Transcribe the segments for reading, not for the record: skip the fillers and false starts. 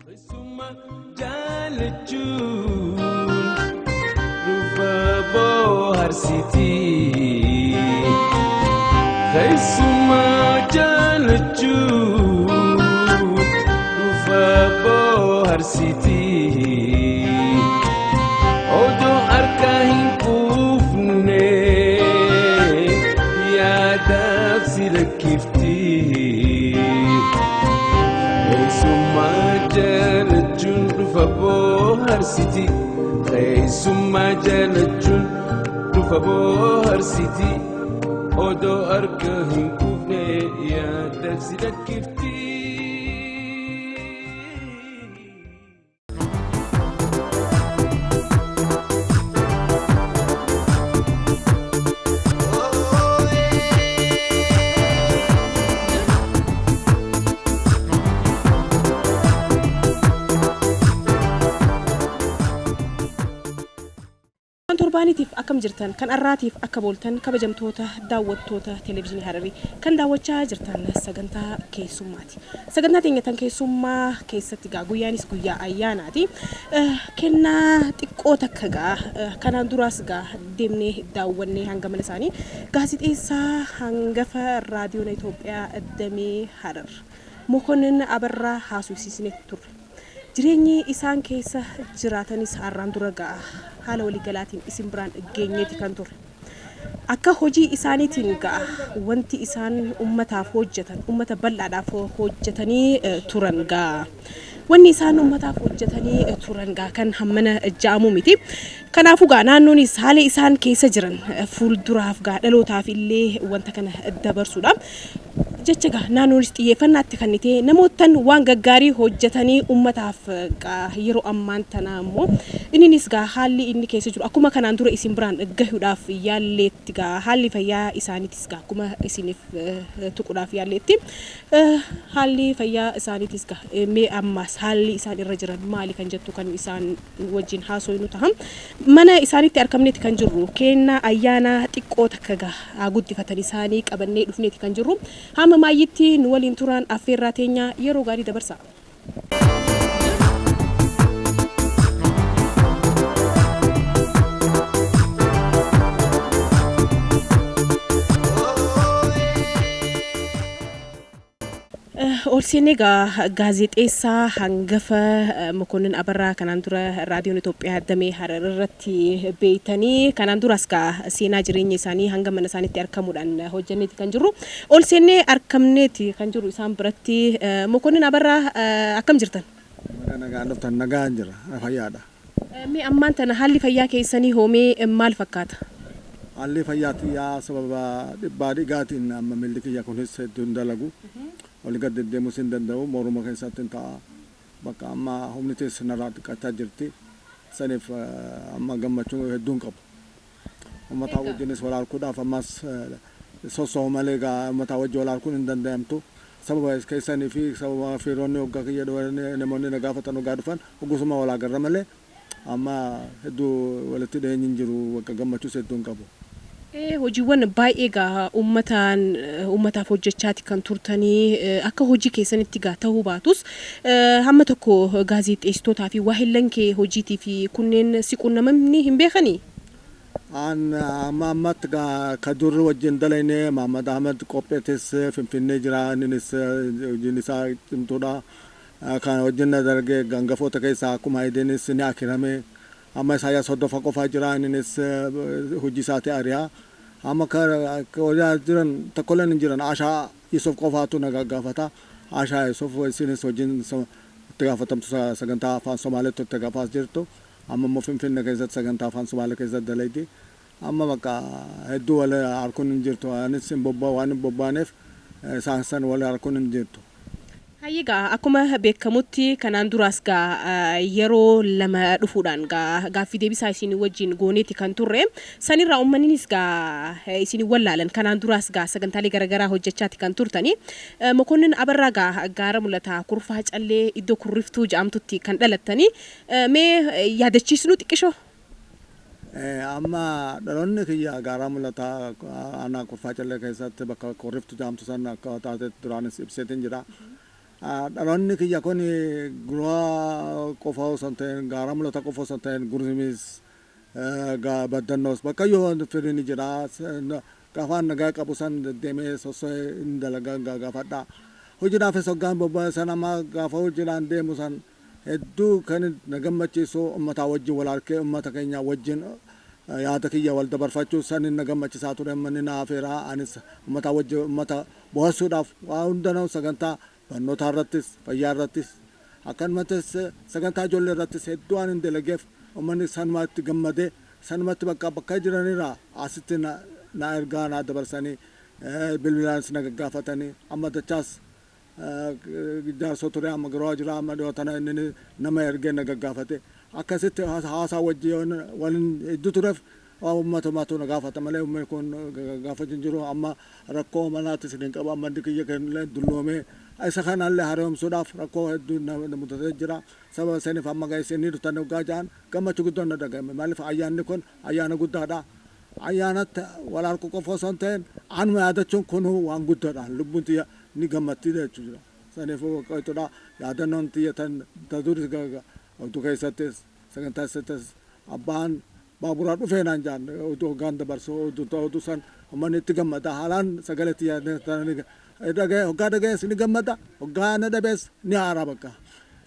Keessummaa jaalachuun dhufa bohaarsitii. Keessummaa jaalachuun dhufa bohaarsitii. Odoo harka hin quufne yaadaaf si lakkiftii. Keessummaa jaalachuun dhufa bohaarsiti. Keessummaa jaalachuun dhufa bohaarsiti. Odoo harka hin quufne yaadaaf si lakkifti. Kan torbaaniitiif akkam jirtan, kan arraatiif akka booltan, kabajamtoota daawwattoota Televezyiinii Hararii kan daawwachaa jirtan sagantaa keessummaati. Sagantaa teenya tan keessummaa keessatti gaa guyyaanis guyyaa ayyaanaati. Kennaa xiqqoo takka gaa kanaan duraas gaa deemnee daawwannee hanga mana isaanii gaazixeessaa hangafa raadiyoon Itoophiyaa damee Harar Mokonnin Abarraa haasofsiisnee turre. Jireenyi isaan keessa jiraatanis har'aan dura ga'a haala waliigalaatiin isin biraan geenyeeti kan turre. Akka hojii isaaniitiin ga'a wanti isaan ummataaf hojjetan, ummata bal'aadhaaf hojjetanii turan ga'a. Wanni isaan ummataaf hojjetanii turan ga'a kan hammana ja'amu miti. Kanaafuu gaa naannoonis haala isaan keessa jiran fuulduraaf gaa dhalootaaf illee wanta kana dabarsuudha. Jecha gaa naannoonis xiyyeeffannaatti kennitee namootan waan gaggaarii hojjetanii ummataaf gaa yeroo ammaan tanaa immoo inninis gaa haalli inni keessa jiru akkuma kanaan dura isin biraan gahuudhaaf yaalleetti gaa haalli fayyaa isaaniitis gaa akkuma isiniif tuquudhaaf yaalleetti haalli fayyaa isaaniitis gaa mee ammaas haalli isaan irra jiran maali kan jettu kan isaan wajjin haasofnu taha. Mana isaaniitti argamneeti kan jirru kennaa ayyaana xiqqoo takka gaa haa guddifatan isaanii qabannee dhufneeti kan jirru. Hamma maayyitti nu waliin turan affeerraa teenya, yeroo gaarii dabarsa. Ol seenee egaa gaazexeessaa hangafa Mokonnin Abarraa kanaan dura raadiyoon Itoophiyaa damee Harar irratti beeytanii kanaan duras gaa seenaa jireenya isaanii hanga mana isaaniitti argamuudhaan hojjenneeti kan jirru. Ol seennee argamneeti kan jirru isaan biratti. Mokonnin Abarraa, akkam jirtan? Baga nagaan dhuftan, nagaan jira, fayyaadha. Mee ammaan tana haalli fayyaa keessanii hoomee maal fakkaata? Haalli fayyaa xiyyaa sababa dhibbaa dhigaatiin amma miilli kiyya kunis hedduu hin dalagu. Olii gad deddeemuus hin danda'u. Morma keessatti hin ta'a. Bakka amma humni teessi narraa xiqqaachaa jirti. Saniif amma gammachuu hedduu hin qabu. Uummataa wajjinis wal arguudhaaf ammas sossoo'u malee egaa uummataa wajji wal arguun hin danda'amtu. Sababa keessanii fi sababa firoonni hoggaa kiyya namoonni na gaafatan hoggaa dhufan hoggusuma wal agarra malee amma hedduu walitti dhiyeenyi hin jiru, bakka gammachuus hedduu hin qabu. Hojiiwwan baay'ee gaa uummataan uummataaf hojjechaati kan turtanii, akka hojii keessanitti gaa ta'uu baatus hamma tokko gaazexeessitootaa fi waahillan kee hojiitii fi kunneen si quunnamanii hin beekanii? An amma ammatti gaa ka durri wajjin dalayne Mahammad Ahmed qopheetis Finfinnee jira, innis hojiin isaa cimtuudha. Kan wajjin na darge hangafoota keessaa akkuma Hayideenis ni akirame. Amma Isaayyaas Hordofa qofaa jira, innis hojii isaati ari'a. Amma ka jiran tokkolleen hin jiran. Ashaa Yusuf qofaatu na gaggaafata. Ashaa Yusuf isinis hojiin itti gaafatamtu sagantaa afaan Somaalee turte gafaas jirtu. Amma immoo Finfinnee keessatti sagantaa afaan Somaalee keessatti dalaydi. Amma bakka hedduu wal harkuun hin jirtu. Anis hin bobba'u waan hin bobbaaneef isaan san wal harkuun hin jirtu. Hayyee, gaa akkuma beekamutti kanaan duraas gaa yeroo lama dhufuudhaan gaa gaaffii deebisaa isin wajjin gooneeti kan turre. Sanirraa uummanninis gaa isin wallaalan, kanaan duraas gaa sagantaalee garaagaraa hojjechaati kan turtani. Mokonnin Abarraa gaa gaara mul'ataa Kurfaa Callee iddoo Kurriftuu jedhamtutti kan dhalattani. Mee yaadachiisnu xiqqishoo. Amma dhaloonni kiyya gaaraa mul'ataa aanaa Kurfaa Callee keessatti bakka Kurriftu jedhamtu san akka taatetti duraanis ibseetiin jira. Dhaloonni kiyya kun Guraa qofa osoo hin ta'in, Gaara Mul'ata qofa osoo hin ta'in, Gurmiis, Baddannoos bakka yoo fedhi ni jira. Gafaan nagaa qabu san deddeemee sosso'ee hin dalagaa gaafadha. Hojiidhaafis hoggaan bobba'e san, amma gaafa hojiidhaan deemu san, hedduu kan na gammachiisu uummataa wajjin wal harkee uummata keenya wajjin yaada kiyya wal dabarfachuu san na gammachiisaa ture. Manni na hafeera. Anis uummataa wajjin uummata bohaarsuudhaaf waa hundanuu sagantaa barnootaa irrattis, fayyaa irrattis, akkanumattis sagantaa ijoollee irrattis hedduu waan hin dalageef, uummanni sanumatti gammadee sanumatti bakka bakka jiranirraa asitti na ergaa na dabarsanii, bilbilaanis na gaggaafatanii. Amma Dachaas Jaarsoo ture, amma Giroo jira. Amma dhiyoo tana inni nama ergee na gaggaafate. Akkasitti hawaasaa wajjin waliin hedduu tureef uummatumatu na gaafata malee uummanni kun gaafachuu hin jiru. Amma rakkoo manaatis hin qabu. Amma inni kiyya kennillee dulloomee isa kanallee haaromsuudhaaf rakkoo hedduu na mudatee jira. Sababa saniif amma isin dhuftan hoggaa ja'an gammachuu guddoon na dhagahame. Maaliif, ayyaanni kun ayyaana guddaadha. Ayyaanatti wal harku qofa osoo hin ta'in, anuma yaadachuun kunuu waan guddaadha. Lubbuun tiyya ni gammatti jechuudha. Saniifuu jechuudha, yaadannoon tiyya tan duris oduu keessattis, sagantaa keessattis, abbaan baaburaa dhufee naan jaan oduu hoggaan dabarsu, oduu san uummanni itti gammada. Haalaan sagalee tiyya dhaga'e, hoggaa dhaga'es ni gammada, hoggaa na dhabees ni aara bakka.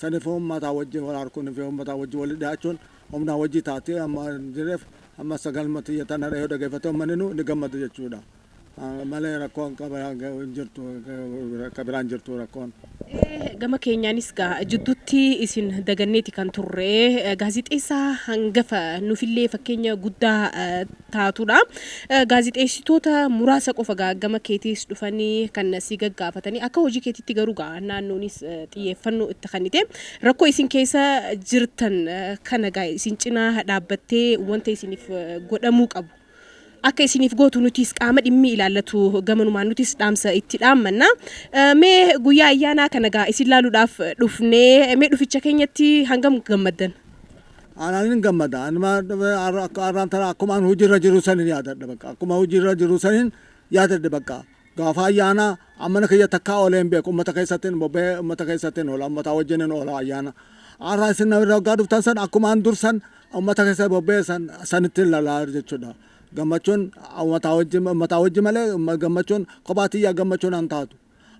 Saniifuu uummataa wajjin wal harkuun fi uummataa wajjin wal dhiyaachuun humnaa wajjii taatee amma jireef, amma sagalma tiyya tana yoo dhageeffate uummanni ni gammada jechuudha. Malee rakkoon qaba hin jirtu, akka biraan jirtu rakkoon. Gama keenyaanis gaa jidduutti isin daganneeti kan turre, gaazixeessaa hangafa nufillee fakkeenya guddaa taatudha. Gaazixeessitoota muraasa qofa gaa gama keetiis dhufanii kan si gaggaafatanii. Akka hojii keetitti garuu gaa naannoonis xiyyeeffannoo itti kennite, rakkoo isin keessa jirtan kana gaa isin cinaa dhaabbattee wanta isiniif godhamuu qabu akka isiniif gootu nutis qaama dhimmi ilaallatu gamanumaan nutis dhaamsa itti dhaammanna. Mee guyyaa ayyaanaa kana gaa isin laaluudhaaf dhufnee, mee dhuficha keenyatti hangam gammaddan? Anaan hin gammada. Anuma har'aan tana akkuma an hojiirra jiru sanin yaadadha bakka. Akkuma hojiirra jiru sanin yaadadha bakka. Gaafa ayyaana amana kiyya takkaa oolee hin beeku. Uummata keessatti bobba'ee uummata keessatti oola. Uummata wajjin oola ayyaana. Har'a isin irra waggaa dhuftan san akkuma an dursan uummata keessa bobba'ee san sanitti lalaa jechuudha. Gammachuun uummata wajjin malee gammachuun kophaa tiyyaa gammachuun an taatu.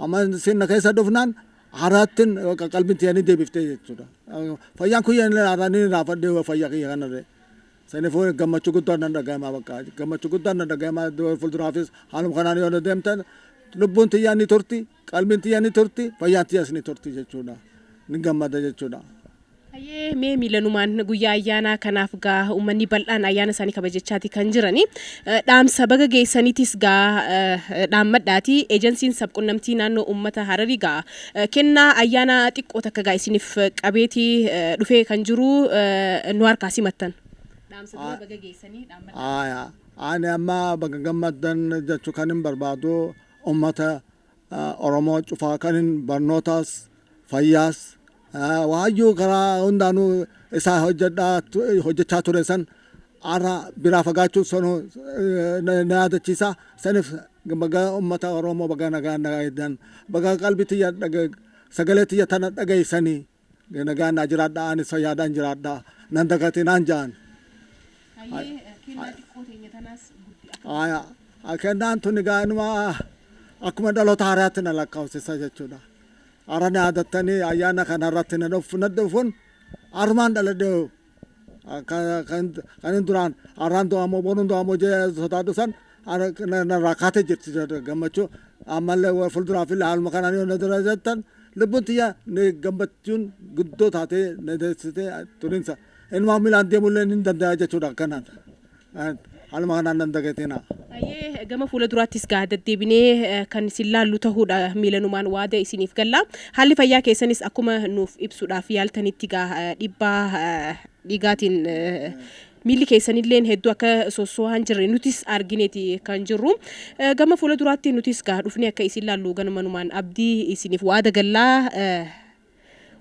Amma isin na keessa dhufnaan haraattiin qalbiin tiyya ni deebiftee jechuudha. Fayyaan kiyya illee har'a ni raafadhee fayyaa kiyya kanarree. Saniifuu gammachuu guddaan nan dhagahama bakka. Gammachuu guddaan nan dhagahama. Fuulduraafis haaluma kanaan yoo deemtan lubbuun tiyyaa ni turti, qalbiin tiyya ni turti, fayyaan tiyyas ni turti jechuudha. Ni gammada jechuudha. Hayyee, mee miilanumaan guyyaa ayyaanaa kanaaf gaa uummanni bal'aan ayyaana isaanii kabajachaati kan jirani. Dhaamsa baga geessaniitis gaa dhaammadhaati. Eejensiin sabqunnamtii naannoo uummata Hararii gaa kennaa ayyaana xiqqoo takka gaa isiniif qabeetii dhufee kan jiru nu harkaa simattan. Dhaamsa dura baga geessanii dhaammadhaa. Ani amma baga gammaddan jechuu kan hin barbaadu uummata Oromoo cufaa kan hin barnootaas, fayyaas, waayyuu karaa hundaanuu isaa hojjechaa ture san har'a biraa fagaachuu sanuu na yaadachiisa. Saniif baga uummata Oromoo baga nagaan nagaa, baga qalbii tiyya, sagalee tiyya tana dhageessanii nagaan naa jiraadha. Anis fayyaadhaan jiraadha, nan dagatinaan ja'an. Kennaa xiqqoo teenya tanaas Kennaan tun egaa inuma akkuma dhaloota haaraatti na lakkaa'umsisa jechuudha. Har'a na yaadattanii ayyaana kana irratti na dhufuun harumaan dhaladhe kan hin duraan har'aan du'amoo boruun du'amoo jee sodaadhu san narraa kaatee jirti gammachuu. Ammallee fuulduraaf illee haaluma kanaan yoo na dura jettan lubbuun tiyya gammachuun guddoo taatee na deessitee turinsa. Inumaa miilaan deemullee ni danda'a jechuudha akkanaan. Haaluma kanaan nan dagatina. Baay'ee gama fuula duraattis gaa deddeebinee kan isin laallu ta'uudha miilanumaan waada isiniif galla. Haalli fayyaa keessanis akkuma nuuf ibsuudhaaf yaaltanitti gaa dhiibbaa dhiigaatiin miilli keessanilleen hedduu akka sossoo'aa hin jirre nutis argineeti kan jirru. Gama fuula duraatti nutis gaa dhufnee akka isin laallu ganumanumaan abdii isiniif waada gallaa.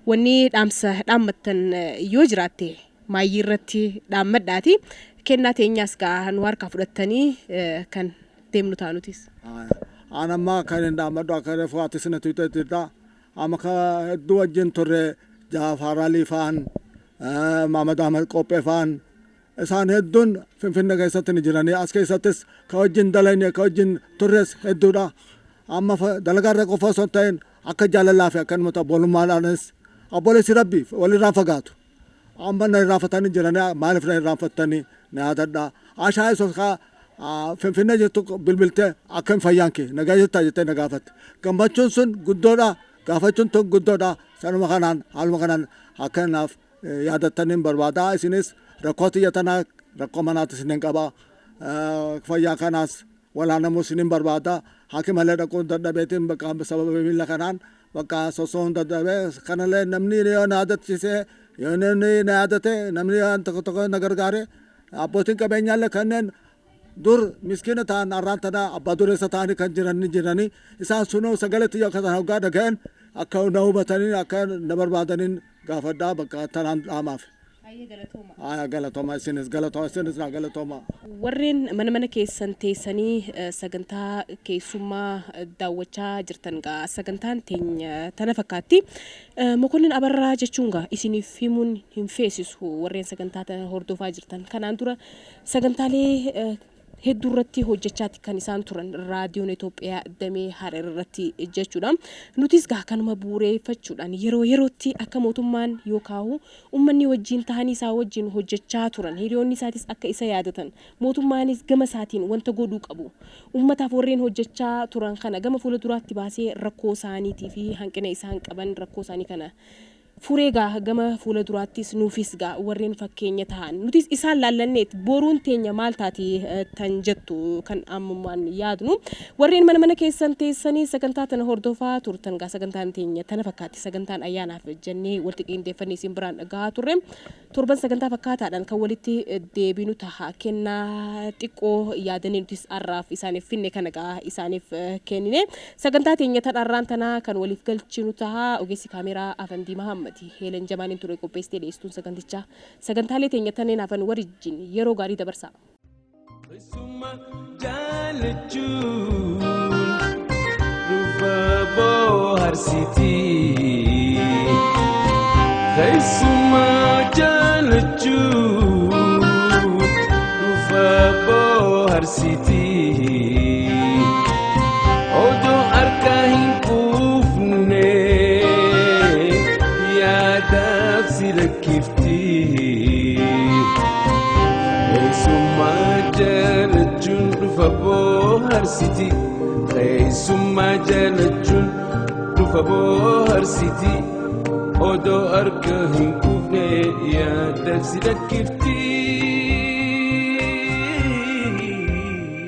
Wanni dhaamsa dhaammattan yoo jiraatte maayyii irratti dhaammadhaati. Kennaa teenyaas gaa nu harkaa fudhattanii kan deemnu ta'a nutis. Aan amma kan hin dhaammadhu akka reefu ati sina tuuteettidha. Amma ka hedduu wajjin turre Jaafar Alii fa'aan, Maamad Ahmed Qophee fa'aan, isaan hedduun Finfinnee keessatti ni jiranii. As keessattis ka wajjin dalayne, ka wajjin turres hedduudha. Amma dalagaarra qofa osoo hin ta'in akka jaalalaa fi akkanuma obbolummaadhaanis obboleessi Rabbi walirraa fagaatu. Amma na irraanfatanii jiranii, maaliif na irraanfattanii na yaadadha. Ashaa isa Finfinnee jirtu bilbiltee akkam fayyaan kee, nagaa jirtaa jettee na gaafatte. Gammachuun sun guddoodha. Gaafachuun tun guddoodha. Sanuma kanaan, haaluma kanaan akka naaf yaadattaniin barbaada. Isinis rakkoo tiyya tanaa, rakkoo manaatti isinin qaba. Fayyaa kanaas walaanamuu isinin barbaada. Hakimallee dhaquun dadhabeetiin bakka sababa miila kanaan bakka sosoon dadhabee kanallee namni yoo na yaadachiise, yoo namni na yaadate, namni tokko tokko na gargaare, abbootiin qabeenyaallee kanneen dur miskiina ta'an har'aan tana abbaa dureessa ta'anii kan jiran ni jiranii. Isaan sunuu sagalee tiyya akka sana hoggaa dhaga'an akka na hubatanii akka na barbaadaniin gaafadhaa, bakka tanaan dhaamaaf. Aya, galatooma. Isinis galatooma, isinis naa galatooma. Warreen mana mana keessan teessanii sagantaa keessummaa daawwachaa jirtan gaa, sagantaan teenya tana fakkaatti. Mokonnin Abarraa jechuun gaa isiniif himuun hin feesisu. Warreen sagantaa tana hordofaa jirtan, kanaan dura sagantaalee hedduu irratti hojjechaati kan isaan turan Raadiyoon Itoophiyaa damee Harar irratti jechuudha. Nutis gaa kanuma bu'uureffachuudhaan yeroo yerootti akka mootummaan yookaan uummanni wajjin ta'anii isaa wajjin hojjechaa turan, hiriyoonni isaatis akka isa yaadatan, mootummaanis gama isaatiin wanta godhuu qabu uummataaf warreen hojjechaa turan kana gama fuula duraatti baasee rakkoo isaaniitii fi hanqina isaan qaban, rakkoo isaanii kana furee gaa gama fuula duraattis nuufis gaa warreen fakkeenya ta'an, nutis isaan laallanneet boruun teenya maal taati tan jettu kan ammummaan yaadnu. Warreen mana mana keessan teessanii sagantaa tana hordofaa turtan gaa, sagantaan teenya tana fakkaatti. Sagantaan ayyaanaaf jennee walitti qindeeffannee isin biraan gahaa turre torban sagantaa fakkaataadhaan kan walitti deebinu taha. Kennaa xiqqoo yaadanii nutis har'aaf isaaniif finne kana gaa isaaniif kennine. Sagantaa teenya tan har'aan tanaa kan waliif galchinu taha. Ogeessi kaameraa Afandii Mahammadi, Heelen Jamaaliin ture qopheessitee dhiyeessituun sagantichaa. Sagantaalee teenya tanneen hafan wajjin yeroo gaarii dabarsaa. Keessummaa jaalachuun dhufa bohaarsitii. Keessummaa jaalachuun dhufa bohaarsitii. Odoo harka hin quufne yaadaaf si lakkiftii. Keessummaa jaalachuun dhufa bohaarsiti. Keessummaa jaalachuun dhufa bohaarsiti. Odoo harka hin quufne yaadaaf si lakkifti.